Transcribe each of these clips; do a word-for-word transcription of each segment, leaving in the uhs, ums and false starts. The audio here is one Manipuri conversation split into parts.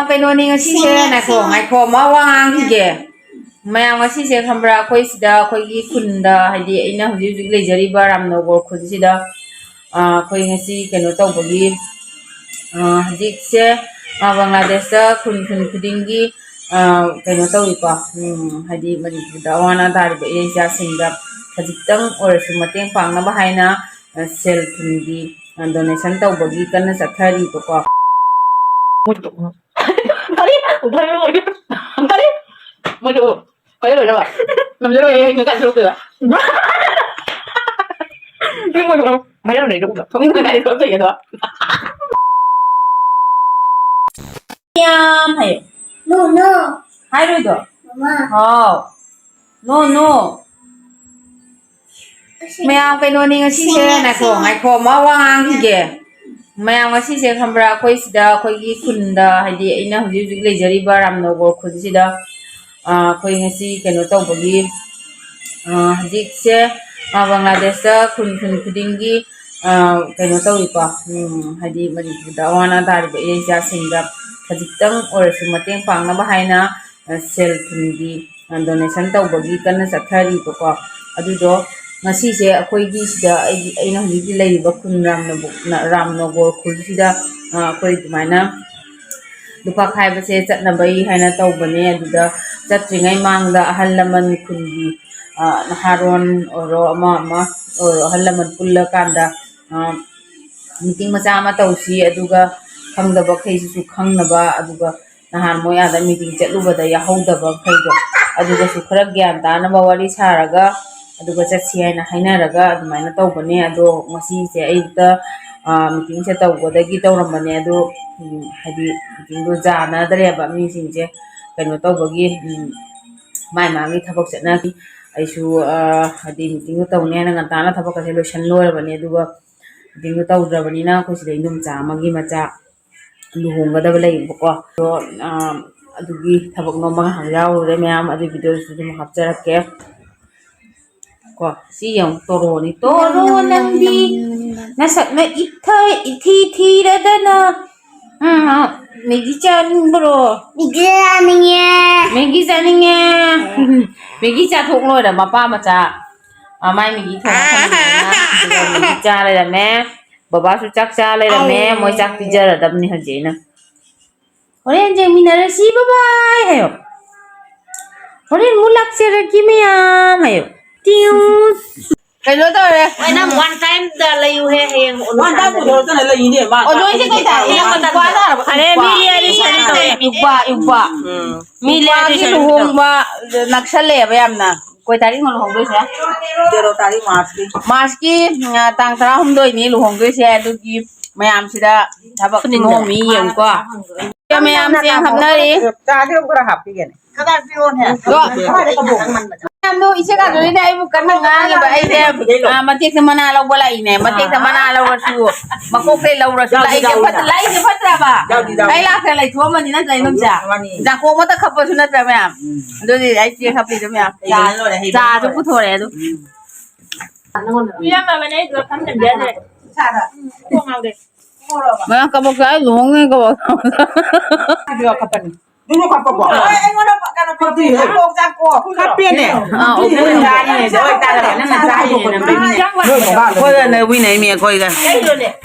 ꯀꯩꯅꯣꯅꯤ ꯉꯁꯤꯁꯦ, ꯉꯥꯏꯈꯣ, ꯉꯥꯏꯈꯣ, ꯑꯃ ꯋꯥ ꯉꯥꯡꯈꯤꯒꯦ꯫ ꯃꯌꯥꯝ, ꯉꯁꯤꯁꯦ ꯈꯪꯕ꯭ꯔꯥ, ꯑꯩꯈꯣꯏ ꯁꯤꯗ, ꯑꯩꯈꯣꯏꯒꯤ ꯈꯨꯟꯗ, ꯍꯥꯏꯗꯤ ꯑꯩꯅ ꯍꯧꯖꯤꯛ ꯍꯧꯖꯤꯛ ꯂꯩꯖꯔꯤꯕ ꯔꯥꯝꯅꯒꯣꯔ ꯈꯨꯟꯁꯤꯗ, ꯑ, ꯑꯩꯈꯣꯏ ꯉꯁꯤ ꯀꯩꯅꯣ ꯇꯧꯕꯒꯤ, ꯑ, ꯍꯧꯖꯤꯛꯁꯦ, ꯑ, ꯕꯪꯒ꯭ꯂꯥꯗꯦꯁꯇ ꯈꯨꯟ, ꯈꯨꯟ ꯈꯨꯗꯤꯡꯒꯤ, ꯑ, ꯀꯩꯅꯣ ꯇꯧꯏꯀꯣ, ꯎꯝ, ꯍꯥꯏꯗꯤ ꯃꯅꯤꯄꯨꯔꯗ ꯑꯋꯥ ꯑꯅꯥ ꯇꯥꯔꯤꯕ ꯏꯔꯩꯆꯥꯁꯤꯡꯗ ꯈꯖꯤꯛꯇꯪ ꯑꯣꯏꯔꯁꯨ ꯃꯇꯦꯡ ꯄꯥꯡꯅꯕ ꯍꯥꯏꯅ, ꯑ, ꯁꯦꯜ ꯊꯨꯝꯒꯤ, ꯑ, donation ꯇꯧꯕꯒꯤ ꯀꯟꯅ ꯆꯠꯊꯔꯤꯕꯀꯣ꯫ ꯀꯔꯤ? ꯀꯔꯤ? ꯃꯣꯏꯗꯨ ꯀꯔꯤ ꯂꯣꯏꯅꯕ? ꯉꯝꯖꯔꯣꯏ, ꯑꯩ ꯉꯁꯥꯏ ꯊꯣꯛꯂꯛꯇꯣꯏꯕ꯫ ꯃꯤ ꯃꯣꯏꯗꯨ ꯃꯌꯥꯝ ꯂꯩꯗ ꯎꯕ꯫ ꯊꯣꯛꯅꯤꯡꯗꯅ ꯀꯔꯤ ꯊꯣꯛꯂꯛꯇꯣꯏꯒꯦ ꯑꯗꯣ? ꯌꯥꯝ ꯍꯥꯏꯌꯣ꯫ No, no. ꯍꯥꯏꯔꯣꯏꯗꯣ? ꯃꯃꯥ꯫ ꯍꯥꯎ꯫ No, no. ꯃꯌꯥꯝ, ꯀꯩꯅꯣꯅꯤ ꯉꯁꯤꯁꯦ, ꯉꯥꯏꯈꯣ, ꯉꯥꯏꯈꯣ, ꯑꯃ ꯋꯥ ꯉꯥꯡꯈꯤꯒꯦ꯫ ꯃꯌꯥꯝ, ꯉꯁꯤꯁꯦ ꯈꯪꯕ꯭ꯔꯥ, ꯑꯩꯈꯣꯏ ꯁꯤꯗ, ꯑꯩꯈꯣꯏꯒꯤ ꯈꯨꯟꯗ, ꯍꯥꯏꯗꯤ ꯑꯩꯅ ꯍꯧꯖꯤꯛ ꯍꯧꯖꯤꯛ ꯂꯩꯖꯔꯤꯕ ꯔꯥꯝꯅꯒꯣꯔ ꯈꯨꯟꯁꯤꯗ, ꯑ, ꯑꯩꯈꯣꯏ ꯉꯁꯤ ꯀꯩꯅꯣ ꯇꯧꯕꯒꯤ, ꯑ, ꯍꯧꯖꯤꯛꯁꯦ, ꯑ, ꯕꯪꯒ꯭ꯂꯥꯗꯦꯁꯇ ꯈꯨꯟ, ꯈꯨꯟ ꯈꯨꯗꯤꯡꯒꯤ, ꯑ, ꯀꯩꯅꯣ ꯇꯧꯏꯀꯣ, ꯎꯝ, ꯍꯥꯏꯗꯤ ꯃꯅꯤꯄꯨꯔꯗ ꯑꯋꯥ ꯑꯅꯥ ꯇꯥꯔꯤꯕ ꯏꯔꯩꯆꯥꯁꯤꯡꯗ ꯈꯖꯤꯛꯇꯪ ꯑꯣꯏꯔꯁꯨ ꯃꯇꯦꯡ ꯄꯥꯡꯅꯕ ꯍꯥꯏꯅ, ꯑ, ꯁꯦꯜ ꯊꯨꯝꯒꯤ, ꯑ, donation ꯇꯧꯕꯒꯤ ꯀꯟꯅ ꯆꯠꯊꯔꯤꯕꯀꯣ꯫ ꯑꯗꯨꯗꯣ ꯉꯁꯤꯁꯦ ꯑꯩꯈꯣꯏꯒꯤ ꯁꯤꯗ, ꯑꯩꯒꯤ, ꯑꯩꯅ ꯍꯧꯖꯤꯛ ꯂꯩꯔꯤꯕ ꯈꯨꯟ ꯔꯥꯝꯅꯕꯨ-, ꯔꯥꯝꯅꯒꯣꯔ ꯈꯨꯜꯁꯤꯗ, ꯑ, ꯑꯩꯈꯣꯏ ꯑꯗꯨꯃꯥꯏꯅ ꯂꯨꯈꯥꯛ ꯈꯥꯏꯕꯁꯦ ꯆꯠꯅꯕꯩ ꯍꯥꯏꯅ ꯇꯧꯕꯅꯦ꯫ ꯑꯗꯨꯗ ꯆꯠꯇ꯭ꯔꯤꯉꯩ ꯃꯥꯡꯗ ꯑꯍꯜ ꯂꯃꯟ ꯈꯨꯟꯒꯤ, ꯑ, ꯅꯍꯥꯔꯣꯟ ꯑꯣꯏꯔꯣ, ꯑꯃ ꯑꯃ ꯑꯣꯏꯔꯣ, ꯑꯍꯜ ꯂꯃꯟ ꯄꯨꯜꯂꯀꯥꯟꯗ, ꯑ, meeting ꯃꯆꯥ ꯑꯃ ꯇꯧꯁꯤ, ꯑꯗꯨꯒ ꯈꯪꯗꯕꯈꯩꯁꯤꯁꯨ ꯈꯪꯅꯕ, ꯑꯗꯨꯒ ꯅꯍꯥꯟ ꯃꯣꯏ ꯑꯥꯗ meeting ꯆꯠꯂꯨꯕꯗ ꯌꯥꯍꯧꯗꯕ ꯃꯈꯩꯗꯣ, ꯑꯗꯨꯒꯁꯨ ꯈꯔ ꯒ꯭ꯌꯥꯟ ꯇꯥꯅꯕ ꯋꯥꯔꯤ ꯁꯥꯔꯒ, ꯑꯗꯨꯒ ꯆꯠꯁꯤ ꯍꯥꯏꯅ ꯍꯥꯏꯅꯔꯒ ꯑꯗꯨꯃꯥꯏꯅ ꯇꯧꯕꯅꯦ꯫ ꯑꯗꯣ ꯉꯁꯤꯁꯦ ꯑꯌꯨꯛꯇ, ꯑ, meetingꯁꯦ ꯇꯧꯒꯗꯒꯤ ꯇꯧꯔꯝꯕꯅꯦ꯫ ꯑꯗꯣ, ꯎꯝ, ꯍꯥꯏꯗꯤ meetingꯗꯣ ꯌꯥꯅꯗ꯭ꯔꯦꯕ ꯃꯤꯁꯤꯡꯁꯦ, ꯀꯩꯅꯣ ꯇꯧꯕꯒꯤ, ꯎꯝ, ꯃꯥꯏ ꯃꯥꯒꯤ ꯊꯕꯛ ꯆꯠꯅꯈꯤ꯫ ꯑꯩꯁꯨ, ꯑ, ꯍꯥꯏꯗꯤ meetingꯗꯣ ꯇꯧꯅꯤ ꯍꯥꯏꯅ ꯉꯟꯇꯥꯅ ꯊꯕꯛꯀꯁꯦ ꯂꯣꯏꯁꯤꯟ ꯂꯣꯏꯔꯕꯅꯦ꯫ ꯑꯗꯨꯒ meetingꯗꯣ ꯇꯧꯗ꯭ꯔꯕꯅꯤꯅ ꯑꯩꯈꯣꯏ ꯁꯤꯗ ꯏꯗꯣꯝꯆꯥ ꯑꯃꯒꯤ ꯃꯆꯥ ꯂꯨꯍꯣꯡꯒꯗꯕ ꯂꯩꯌꯦꯕꯀꯣ꯫ ꯑꯗꯣ, ꯑ, ꯑꯗꯨꯒꯤ ꯊꯕꯛ ꯅꯣꯝꯕ ꯉꯥꯏꯍꯥꯛ ꯌꯥꯎꯔꯨꯔꯦ ꯃꯌꯥꯝ, ꯑꯗꯨꯒꯤ videoꯗꯨꯁꯨ ꯑꯗꯨꯝ ꯍꯥꯞꯆꯔꯛꯀꯦ꯫ ꯀꯣ, ꯁꯤ ꯌꯦꯡꯉꯨ, ꯇꯣꯔꯣꯅꯤ꯫ ꯇꯣꯔꯣ ꯅꯪꯗꯤ ꯅꯁꯛꯅ ꯏꯊ-, ꯏꯊꯤ ꯊꯤꯔꯗꯅ ꯎꯝ, ꯃꯦꯒꯤ ꯆꯥꯅꯤꯡꯕ꯭ꯔꯣ? ꯃꯦꯒꯤ ꯆꯥꯅꯤꯡꯉꯦ꯫ ꯃꯦꯒꯤ ꯆꯥꯅꯤꯡꯉꯦ꯫ ꯃꯦꯒꯤ ꯆꯥꯊꯣꯛ ꯂꯣꯏꯔ ꯃꯄꯥ ꯃꯆꯥ꯫ ꯃꯃꯥꯏ ꯃꯦꯒꯤ ꯊꯣꯡꯉ ꯊꯝꯃꯤꯅꯦꯅ꯫ ꯑꯗꯨꯒ ꯃꯦꯒꯤ ꯆꯥ ꯂꯩꯔꯝꯃꯦ꯫ ꯕꯕꯥꯁꯨ ꯆꯥꯛ ꯆꯥ ꯂꯩꯔꯝꯃꯦ꯫ ꯃꯣꯏ ꯆꯥꯛ ꯄꯤꯖꯔꯗꯕꯅꯤ ꯍꯧꯖꯤꯛ ꯑꯩꯅ꯫ ꯍꯣꯔꯦꯟ ꯌꯦꯡꯃꯤꯟꯅꯔꯁꯤ꯫ ꯕꯥꯏ ꯕꯥꯏ ꯍꯥꯏꯌꯣ꯫ ꯍꯣꯔꯦꯟ ꯑꯃꯨꯛ ꯂꯥꯛꯆꯔꯒꯦ ꯃꯌꯥꯝ ꯍꯥꯏꯌꯣ꯫ ꯇꯤꯌꯨ꯫ ꯀꯩꯅꯣ ꯇꯧꯔꯦ꯫ ꯍꯣꯏ, ꯅꯪ one time ꯗ ꯂꯩꯌꯨꯍꯦ, ꯍꯌꯦꯡ ꯋꯥꯟ ꯇꯥꯏꯝ ꯄꯨꯊꯣꯔꯛꯇꯅ ꯂꯩꯅꯦ, ꯃꯥ꯫ ꯑꯣ, ꯅꯣꯏꯁꯦ ꯀꯩ ꯇꯥꯏ? ꯏꯌꯥꯝꯕ ꯇꯥꯔꯕ? ꯐꯔꯦ, ꯃꯤ ꯂꯦꯛꯑꯗꯤ ꯁꯨꯃꯥꯏꯅ ꯇꯧꯋꯦ꯫ ꯏꯎꯄꯥ, ꯏꯎꯄꯥ꯫ ꯎꯝ꯫ ꯃꯤ ꯂꯦꯛꯑꯗꯤ ꯅꯨꯄꯥꯒꯤ ꯁꯨꯃꯥꯏꯅ ꯇꯧꯋꯦ꯫ ꯂꯨꯍꯣꯡꯕ ꯅꯛꯁꯜꯂꯛꯑꯦꯕ ꯌꯥꯝꯅ꯫ ꯀꯣꯏ ꯇꯥꯔꯤꯛꯅꯣ ꯂꯨꯍꯣꯡꯗꯣꯏꯁꯦ? ꯇꯦꯔꯣ ꯇꯥꯔꯤꯛ ꯃꯥꯔꯆꯀꯤ꯫ ꯃꯥꯔꯆꯀꯤ, ꯎꯝ, ꯇꯥꯡ ꯇꯔꯥꯍꯨꯝꯗꯣꯏꯅꯤ ꯂꯨꯍꯣꯡꯗꯣꯏꯁꯦ, ꯑꯗꯨꯒꯤ ꯃꯌꯥꯝꯁꯤꯗ ꯊꯕꯛ ꯐꯨꯅꯤꯡꯗ꯫ ꯅꯣꯝꯃꯤ ꯌꯦꯡꯉꯨꯀꯣ꯫ ꯃꯌꯥꯝꯁꯦ ꯍꯥꯞꯅꯔꯤ꯫ ꯆꯥꯗꯤ ꯈꯔ ꯍꯥꯞꯄꯤꯒꯦꯅꯦ꯫ ꯃꯌꯥꯝꯗꯣ ꯏꯆꯦ ꯀꯥꯗꯨꯔꯤꯅꯦ ꯑꯩꯕꯨ ꯀꯟꯅ ꯉꯥꯡꯉꯤꯕ꯫ ꯑꯩꯁꯦ, ꯑ, ꯃꯇꯦꯛꯁꯦ ꯃꯅꯥ ꯂꯧꯕ ꯂꯥꯛꯏꯅꯦ꯫ ꯃꯇꯦꯛꯁꯦ ꯃꯅꯥ ꯂꯧꯔꯁꯨ, ꯃꯀꯣꯛꯇꯩ ꯂꯧꯔꯁꯨ, ꯂꯥꯛꯏꯁꯦ ꯐꯠꯇ-, ꯂꯥꯛꯏꯁꯦ ꯐꯠꯇ꯭ꯔꯕ? ꯑꯩ ꯂꯥꯛꯇ ꯂꯩꯊꯣꯛꯑꯝꯃꯅꯤ ꯅꯠꯇ꯭ꯔ, ꯏꯅꯝꯆꯥ? ꯖꯥꯀꯣ ꯑꯃꯇ ꯈꯞꯄꯁꯨ ꯅꯠꯇ꯭ꯔ ꯃꯌꯥꯝ? ꯑꯗꯨꯗꯤ ꯑꯩ ꯆꯦ ꯈꯞꯄꯤꯗꯣ ꯃꯌꯥꯝ꯫ ꯆꯥꯁꯨ ꯄꯨꯊꯣꯔꯛꯑꯦ ꯑꯗꯨ꯫ ꯃꯌꯥꯝ ꯀꯕꯣꯛ ꯆꯥꯏ ꯂꯨꯍꯣꯡꯉꯦ ꯀꯕꯣꯛ꯫ ꯑꯗꯨ ꯀꯞꯄꯅꯤ꯫ ꯑꯗꯨꯅ ꯀꯞꯄꯀꯣ꯫ ꯑꯩ, ꯑꯩꯉꯣꯟꯗ ꯀꯩꯅꯣ ꯄꯤꯔꯛꯇꯦ꯫ ꯀꯞꯄꯦꯅꯦ꯫ ꯑꯥ, ꯑꯣ, ꯅꯪꯅ ꯆꯥꯔꯤꯅꯦ, ꯅꯪ ꯆꯥꯔꯤꯅꯦ, ꯅꯪ ꯅꯣꯏ ꯊꯣꯡꯒꯥꯟꯗ ꯑꯩꯈꯣꯏꯒ ꯅ ꯋꯤꯅꯩꯃꯤ ꯑꯩꯈꯣꯏꯒ꯫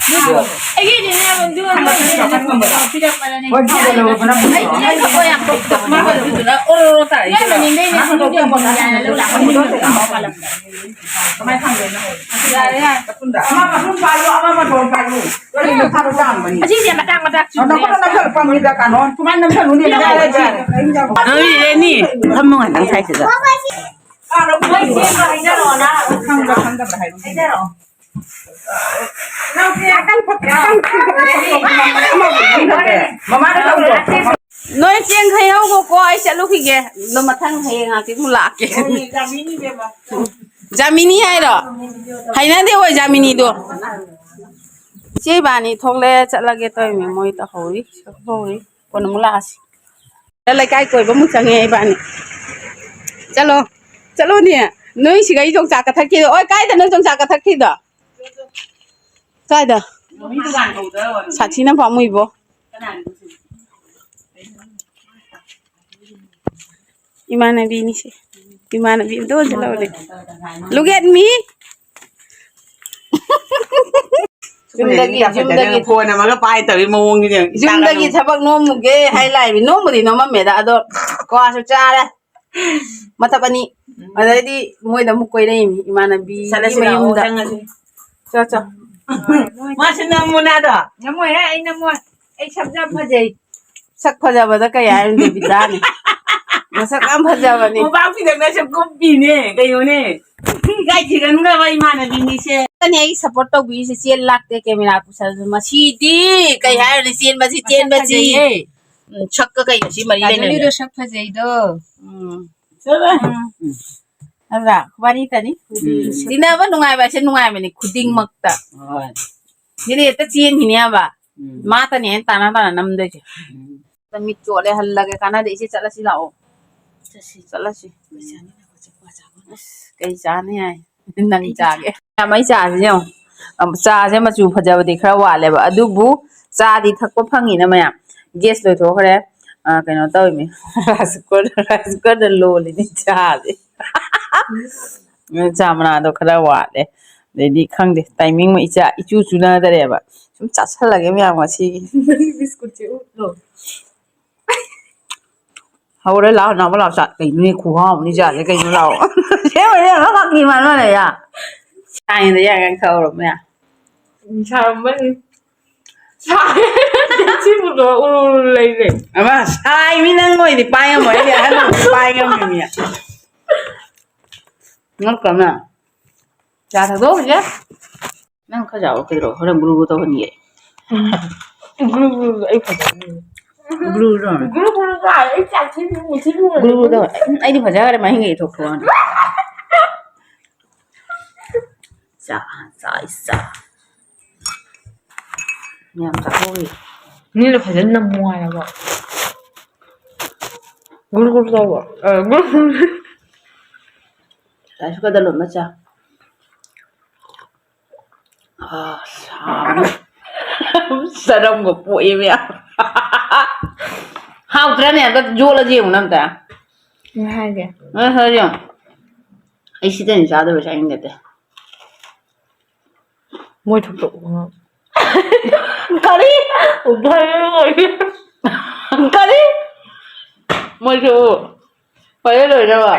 ꯑꯩꯒꯤꯗꯤꯅꯦ, ꯑꯗꯨ ꯄꯤꯔꯛꯄꯅꯅꯦ꯫ ꯍꯣꯏ, ꯃꯥꯒ ꯂꯧꯔꯛꯄꯅ ꯐꯩ꯫ ꯑꯩ ꯀꯞꯄ ꯌꯥꯝ ꯊꯣꯛꯇꯕ꯫ ꯃꯥꯒ ꯑꯗꯨꯗꯨꯅ ꯑꯣꯔꯣꯔꯣ ꯇꯥꯔꯛꯏꯁꯦ꯫ ꯅꯣꯏ ꯃꯅꯤꯡꯗꯩꯅꯦ, ꯁꯤꯡꯖꯨ ꯌꯥꯝ ꯂꯧ ꯂꯥꯛꯄ꯫ ꯀꯃꯥꯏꯅ ꯊꯥꯡꯗꯣꯏꯅꯣ? ꯌꯥꯔꯦ, ꯌꯥꯔꯦ꯫ ꯑꯃ ꯃꯇꯣꯟ ꯄꯥꯏꯌꯨ, ꯑꯃ ꯃꯇꯣꯟ ꯄꯥꯏꯌꯨ꯫ ꯀꯔꯤꯅꯣ ꯈꯥꯕ ꯇꯥꯡꯕꯅꯤ? ꯑꯁꯤꯁꯦ ꯃꯇꯥꯡ ꯃꯇꯥꯡ ꯑ, ꯅꯈꯨꯠꯅ ꯅꯝꯁꯜꯂꯨ, ꯄꯪꯉꯤꯗ ꯀꯥꯅꯣ꯫ ꯁꯨꯃꯥꯏꯅ ꯅꯝꯁꯜꯂꯨꯅꯦ꯫ ꯌꯥꯔꯦ, ꯌꯥꯔꯦ꯫ ꯅꯣꯏ ꯔꯦꯅꯤ, ꯐꯝꯃꯣ ꯉꯥꯛꯇꯪ ꯁꯥꯏꯁꯤꯗ꯫ ꯈꯪꯕ꯭ꯔꯥ ꯈꯪꯗꯕ꯭ꯔꯥ ꯍꯥꯏꯔꯣ꯫ ꯍꯥꯏꯖꯔꯛꯑꯣ꯫ ꯃꯃꯥꯅ ꯇꯧꯔꯣ꯫ ꯅꯣꯏ ꯆꯦꯡ ꯈꯩꯍꯧꯕꯀꯣ, ꯑꯩ ꯆꯠꯂꯨꯈꯤꯒꯦ꯫ ꯑꯗꯣ ꯃꯊꯪ ꯍꯌꯦꯡ ꯍꯪꯆꯤꯠ ꯑꯃꯨꯛ ꯂꯥꯛꯀꯦ꯫ ꯖꯥꯃꯤꯅꯤ ꯍꯥꯏꯔꯣ? ꯍꯩꯅꯗꯦ ꯑꯣꯏ ꯖꯥꯃꯤꯅꯤꯗꯣ꯫ ꯏꯆꯦ ꯏꯕꯥꯅꯤ ꯊꯣꯛꯂꯛꯑꯦ, ꯆꯠꯂꯒꯦ ꯇꯧꯔꯤꯅꯦ꯫ ꯃꯣꯏ ꯇꯧꯍꯧꯔꯤ, ꯍꯧꯔꯤ꯫ ꯀꯣꯟꯅ ꯑꯃꯨꯛ ꯂꯥꯛꯑꯁꯤ꯫ ꯂꯩꯀꯥꯏ ꯀꯣꯏꯕ ꯑꯃꯨꯛ ꯆꯪꯉꯦ ꯏꯕꯥꯅꯤ꯫ ꯆꯠꯂꯣ, ꯆꯠꯂꯣꯅꯦ꯫ ꯅꯣꯏ ꯁꯤꯒꯩ ꯌꯣꯡꯆꯥꯛ ꯀꯊꯛꯈꯤꯗꯣ꯫ ꯑꯣꯏ, ꯀꯥꯏꯗꯅꯣ ꯌꯣꯡꯆꯥꯛ ꯀꯊꯛꯈꯤꯗꯣ? ꯀꯥꯏꯗ? ꯁꯥꯊꯤꯅ ꯄꯥꯝꯃꯨꯏꯕꯣ꯫ ꯏꯃꯥꯟꯅꯕꯤꯅꯤꯁꯦ꯫ ꯏꯃꯥꯟꯅꯕꯤ ꯑꯝꯇ ꯑꯣꯟꯁꯤꯜꯂꯛꯑꯣꯅꯦ꯫ Look at me. ꯌꯨꯝꯗꯒꯤ, ꯌꯨꯝꯗꯒꯤ ꯐꯣꯟ ꯑꯃꯒ ꯄꯥꯏ ꯇꯧꯔꯤ ꯃꯑꯣꯡꯁꯤꯅꯦ꯫ ꯌꯨꯝꯗꯒꯤ ꯊꯕꯛ ꯅꯣꯝꯃꯨꯒꯦ ꯍꯥꯏ ꯂꯥꯛꯏꯃꯤ꯫ ꯅꯣꯝꯕꯨꯗꯤ ꯅꯣꯝꯃꯝꯃꯦꯗ, ꯑꯗꯣ ꯀ꯭ꯋꯥꯁꯨ ꯆꯥꯔꯦ꯫ ꯃꯊꯛ ꯑꯅꯤ꯫ ꯑꯗꯩꯗꯤ ꯃꯣꯏꯗ ꯑꯃꯨꯛ ꯀꯣꯏꯔꯛꯏꯃꯤ, ꯏꯃꯥꯟꯅꯕꯤꯒꯤ ꯆꯠꯂꯁꯤ ꯂꯥꯛꯑꯣ, ꯃꯌꯨꯝꯗ꯫ ꯆꯪꯉꯁꯤ꯫ ꯆꯣ, ꯆꯣ꯫ ꯃꯥꯁꯨ ꯅꯝꯃꯨꯅꯦ ꯑꯗꯣ꯫ ꯅꯝꯃꯣꯏꯍꯦ, ꯑꯩ ꯅꯝꯃꯣꯏ꯫ ꯑꯩ ꯁꯛ ꯌꯥꯝ ꯐꯖꯩ꯫ ꯁꯛ ꯐꯖꯕꯗ ꯀꯩ ꯍꯥꯏꯔꯨꯅꯤ, ꯗꯦꯕꯤꯇꯥꯅꯤ꯫ ꯃꯁꯛ ꯌꯥꯝ ꯐꯖꯕꯅꯤ꯫ ꯃꯣꯝꯄꯥꯛ ꯐꯤꯗꯛꯅꯁꯨ ꯀꯨꯞꯄꯤꯅꯦ, ꯀꯩꯅꯣꯅꯦ꯫ ꯏꯀꯥꯏ ꯊꯤꯒꯟꯈ꯭ꯔꯕ ꯏꯃꯥꯟꯅꯕꯤꯅꯤꯁꯦ꯫ ꯑꯩ support ꯇꯧꯕꯤꯔꯤꯁꯦ, ꯆꯦꯟ ꯂꯥꯛꯇꯦ camera ꯄꯨꯁꯜꯂꯁꯨ꯫ ꯃꯁꯤꯗꯤ ꯀꯩ ꯍꯥꯏꯔꯨꯅꯤ, ꯆꯦꯟꯕꯁꯤ, ꯃꯁꯛ ꯆꯦꯟꯕꯁꯤ꯫ ꯐꯖꯩꯌꯦ꯫ ꯎꯝ, ꯁꯛꯀ ꯀꯩꯒ ꯁꯤ ꯃꯔꯤ ꯂꯩꯅꯗꯦ꯫ ꯀꯥꯖꯣꯂꯤꯗꯣ ꯁꯛ ꯐꯖꯩꯗꯣ꯫ ꯎꯝ꯫ ꯆꯠꯂꯣ꯫ ꯎꯝ꯫ ꯅꯠꯇ꯭ꯔꯥ? ꯋꯥꯔꯤ ꯇꯅꯤ꯫ ꯎꯝ꯫ ꯇꯤꯟꯅꯕ ꯅꯨꯡꯉꯥꯏꯕ ꯍꯥꯏꯁꯦ ꯅꯨꯡꯉꯥꯏꯕꯅꯤ ꯈꯨꯗꯤꯡꯃꯛꯇ꯫ ꯍꯣꯏ꯫ ꯁꯤꯗꯤ ꯍꯦꯛꯇ ꯆꯦꯟꯈꯤꯅꯤ ꯍꯥꯏꯕ꯫ ꯎꯝ꯫ ꯃꯥꯇꯅꯦ ꯍꯦꯟꯅ ꯇꯥꯅ ꯇꯥꯅ ꯅꯝꯗꯣꯏꯁꯦ꯫ ꯎꯝ꯫ ꯃꯤꯠ ꯆꯣꯠꯂꯦ, ꯍꯜꯂꯒꯦ꯫ ꯀꯥꯟꯅꯗꯦ, ꯏꯆꯦ, ꯆꯠꯂꯁꯤ ꯂꯥꯛꯑꯣ꯫ ꯆꯠꯁꯤ꯫ ꯆꯠꯂꯁꯤ꯫ ꯑꯁ, ꯀꯩ ꯆꯥꯅꯤ ꯍꯥꯏ? ꯅꯪ ꯆꯥꯒꯦ꯫ ꯃꯌꯥꯝ ꯑꯩ ꯆꯥꯁꯦ ꯌꯦꯡꯉꯣ꯫ ꯑꯝ, ꯆꯥꯁꯦ ꯃꯆꯨ ꯐꯖꯕꯗꯤ ꯈꯔ ꯋꯥꯠꯂꯦꯕ, ꯑꯗꯨꯕꯨ ꯆꯥꯗꯤ ꯊꯛꯄ ꯐꯪꯉꯤꯅ ꯃꯌꯥꯝ꯫ Gas ꯂꯣꯏꯊꯣꯛꯈ꯭ꯔꯦ꯫ ꯑ, ꯀꯩꯅꯣ ꯇꯧꯔꯤꯃꯤ꯫ Rice cooker, rice cookerꯗ ꯂꯣꯜꯂꯤꯅꯤ ꯆꯥꯁꯦ꯫ ꯆꯥ ꯃꯅꯥꯗꯣ ꯈꯔ ꯋꯥꯠꯂꯦ꯫ ꯑꯗꯩꯗꯤ ꯈꯪꯗꯦ, timing ꯑꯃ ꯏꯆꯥ, ꯏꯆꯨ ꯆꯨꯅꯗꯔꯦꯕ꯫ ꯁꯨꯝ ꯆꯥꯁꯜꯂꯒꯦ ꯃꯌꯥꯝ ꯉꯁꯤꯒꯤ꯫ ꯅꯪꯒꯤ biscuitꯁꯦ ꯎꯠꯂꯣ꯫ ꯍꯧꯔꯦ, ꯂꯥꯛꯑꯣ, ꯅꯥꯎꯕ, ꯂꯥꯛꯑꯣ, ꯆꯥ-, ꯀꯩꯅꯣꯅꯦ, ꯈꯨꯍꯥꯎ ꯑꯃꯅꯤ ꯆꯥꯁꯦ, ꯀꯩꯅꯣ, ꯂꯥꯛꯑꯣ꯫ ꯁꯦꯝꯕꯅꯦ, ꯑꯃ ꯈꯥꯛꯀꯤ ꯃꯥꯟꯕ ꯂꯩꯌꯥ꯫ ꯁꯥꯏꯅꯗ ꯌꯥꯒ ꯈꯥꯎꯔꯕꯅꯦ꯫ ꯎꯝ, ꯁꯥꯔꯝꯃꯅꯤ꯫ ꯁꯥꯏ꯫ ꯁꯤꯕꯨꯗꯣ ꯎꯔꯨ ꯎꯔꯨ ꯂꯩꯔꯦ꯫ ꯑꯃ ꯁꯥꯏ, ꯃꯤ ꯅꯪ ꯑꯣꯏꯗꯤ ꯄꯥꯏ ꯉꯝꯃꯣꯏ, ꯑꯩꯗꯤ ꯑꯍꯟ ꯑꯣꯏꯗꯤ ꯄꯥꯏ ꯉꯝꯃꯤꯅꯦ꯫ ꯉꯛꯇ꯭ꯔꯅꯦ? ꯆꯥ ꯊꯛꯇꯣꯛꯈꯤꯒꯦ꯫ ꯅꯪ ꯈꯔ ꯆꯥꯎ ꯀꯩꯗꯧꯔꯣ? ꯍꯣꯔꯦꯟ ꯒꯨꯔꯨ ꯒꯨꯔꯨ ꯇꯧꯍꯟꯒꯦ꯫ ꯎꯝ꯫ ꯒꯨꯔꯨ ꯒꯨꯔꯨ ꯑꯩ ꯐꯖꯅꯤ꯫ ꯒꯨꯔꯨ ꯒꯨꯔꯨ ꯇꯧꯍꯟ-, ꯒꯨꯔꯨ ꯒꯨꯔꯨ ꯇꯧ-, ꯑꯩ ꯆꯥꯛ ꯊꯤꯕ ꯃꯨꯊꯤ ꯃꯨꯔꯦ꯫ ꯒꯨꯔꯨ ꯒꯨꯔꯨ ꯇꯧ-, ꯎꯝ, ꯑꯩꯗꯤ ꯐꯖꯈ꯭ꯔꯦ, ꯃꯍꯤꯡ ꯊꯣꯛꯈ꯭ꯔꯣꯅ꯫ ꯆꯥ, ꯆꯥ, ꯆꯥ꯫ ꯃꯌꯥꯝ ꯆꯥꯍꯧꯔꯤ꯫ ꯃꯤꯅ ꯐꯖꯅ ꯅꯝꯃꯨ ꯍꯥꯏꯔꯕ? ꯒꯨꯔꯨ ꯒꯨꯔꯨ ꯇꯧꯕ꯫ ꯑ, ꯒꯨꯔꯨ ꯒꯨꯔꯨ꯫ Rice cookerꯗ ꯂꯣꯟꯕ ꯆꯥ꯫ ꯑꯥ, ꯁꯥꯕꯅ ꯆꯔꯝꯒ ꯄꯣꯛꯑꯦ ꯃꯌꯥꯝ꯫ ꯍꯥꯎꯇ꯭ꯔꯅꯦ? ꯑꯝꯇ ꯌꯣꯠꯂꯁꯤ ꯌꯦꯡꯉꯨꯅ ꯑꯝꯇ꯫ ꯀꯩ ꯍꯥꯏꯒꯦ? ꯑ, ꯍꯣꯏ, ꯌꯦꯡꯉꯣ꯫ ꯑꯩ ꯁꯤꯗꯅꯤ ꯆꯥꯗꯣꯏꯕ, ꯆꯥꯅꯤꯡꯗꯦ ꯑꯇꯩ꯫ ꯃꯣꯏ ꯊꯣꯛꯇꯣꯛꯎ꯫ ꯀꯔꯤ? ꯎꯕꯔ ꯑꯣꯏ꯫ ꯀꯔꯤ? ꯃꯣꯏ ꯊꯣꯛꯎ꯫ ꯐꯔꯦ, ꯂꯣꯏꯔꯕ?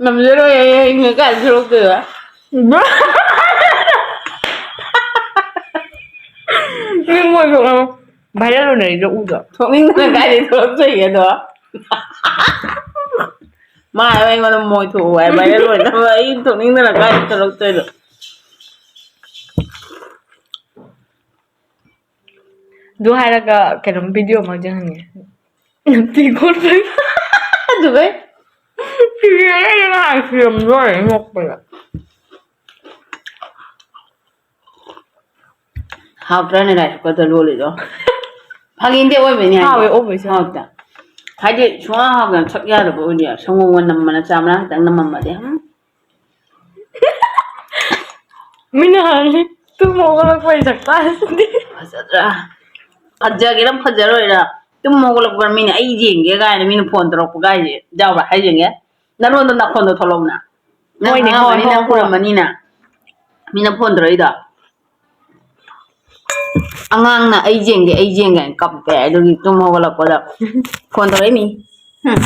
ꯉꯝꯖꯔꯣꯏ, ꯑꯩ ꯍꯌꯦꯡ ꯀꯥꯏꯗ ꯊꯣꯛꯂꯛꯇꯣꯏꯕ? ꯃꯤ ꯃꯣꯏ ꯊꯣꯛꯂꯛꯑꯣ꯫ ꯚꯥꯏꯔꯦꯜ ꯑꯣꯏꯅꯔꯤꯗꯣ ꯎꯗ꯭ꯔꯣ? ꯊꯣꯛꯅꯤꯡꯗꯅ ꯀꯥꯏꯗꯩ ꯊꯣꯛꯂꯛꯇꯣꯏꯒꯦ ꯑꯗꯣ? ꯃꯥ ꯍꯥꯏꯕ ꯑꯩꯉꯣꯟꯗ ꯃꯣꯏ ꯊꯣꯛꯎ ꯍꯥꯏ, ꯚꯥꯏꯔꯦꯜ ꯑꯣꯏꯅꯕ꯫ ꯑꯩ ꯊꯣꯛꯅꯤꯡꯗꯅ ꯀꯥꯏꯗꯩ ꯊꯣꯛꯂꯛꯇꯣꯏꯅꯣ? ꯑꯗꯨ ꯍꯥꯏꯔꯒ ꯀꯩꯅꯣꯝ ꯚꯤꯗꯤꯑꯣ ꯑꯃ ꯌꯦꯡꯍꯟꯒꯦ꯫ ꯅꯨꯄꯤ ꯈꯣꯠꯄꯩ꯫ ꯑꯗꯨꯒꯩ꯫ ꯁꯤꯔꯦ, ꯑꯩ ꯅꯍꯥꯟ ꯁꯤꯔꯝꯗꯣꯔꯦ ꯅꯣꯛꯄꯗ꯫ ꯍꯥꯎꯇ꯭ꯔꯅꯦ rice cooker ꯗ ꯂꯣꯜꯂꯤꯗꯣ? ꯐꯥꯒꯤ ꯅꯠꯇꯦ, ꯑꯣꯏꯕꯩꯅꯦ ꯍꯥꯏꯁꯦ꯫ ꯍꯥꯎꯋꯦ, ꯑꯣꯏꯕꯩꯁꯨ꯫ ꯍꯥꯎꯇꯦ꯫ ꯍꯥꯏꯗꯤ ꯁꯨꯡꯍꯥꯎ ꯍꯥꯎꯇꯅ ꯊꯛ ꯌꯥꯗꯕ ꯑꯣꯏꯗꯤ ꯌꯥꯏ꯫ ꯁꯪꯒꯣꯝꯒ ꯅꯝꯃꯅ ꯆꯥ ꯃꯅꯥ ꯈꯤꯇꯪ ꯅꯝꯃꯝꯃꯗꯤ꯫ ꯎꯝ꯫ ꯃꯤꯅ ꯍꯥꯏꯔꯤ, "ꯇꯨꯝ ꯍꯧꯒꯠꯂꯛꯄꯩ ꯁꯛꯇꯥꯁꯤꯗꯤ꯫" ꯐꯖꯗ꯭ꯔꯥ? ꯐꯖꯒꯦꯔꯥ ꯐꯖꯔꯣꯏꯔꯥ, ꯇꯨꯝ ꯍꯧꯒꯠꯂꯛꯄ ꯃꯤꯅ "ꯑꯩ ꯌꯦꯡꯒꯦ" ꯀꯥꯏꯅ ꯃꯤꯅ ꯐꯣꯟ ꯇꯧꯔꯛꯄ ꯀꯥꯏꯁꯦ ꯌꯥꯎꯕ꯭ꯔꯥ ꯍꯥꯏ ꯌꯦꯡꯒꯦ? ꯅꯔꯣꯟꯗꯣ ꯅꯥꯈꯣꯟꯗꯣ ꯊꯣꯛꯂꯛꯎꯅ꯫ ꯅꯪ ꯍꯣꯏꯅꯦ, ꯍꯣꯏ, ꯑꯉꯥꯡꯕꯅꯤꯅ ꯍꯣꯏ, ꯍꯣꯏ꯫ ꯎꯔꯝꯃꯅꯤꯅ꯫ ꯃꯤꯅ ꯐꯣꯟ ꯇꯧꯔꯛꯏꯗꯣ꯫ ꯑꯉꯥꯡꯅ "ꯑꯩ ꯌꯦꯡꯒꯦ, ꯑꯩ ꯌꯦꯡꯒꯦ" ꯍꯥꯏꯅ ꯀꯞꯄꯦ꯫ ꯑꯗꯨꯒꯤ ꯇꯨꯝ ꯍꯧꯒꯠꯂꯛꯄꯗ ꯐꯣꯟ ꯇꯧꯔꯛꯏꯃꯤ꯫ ꯍꯨꯝ꯫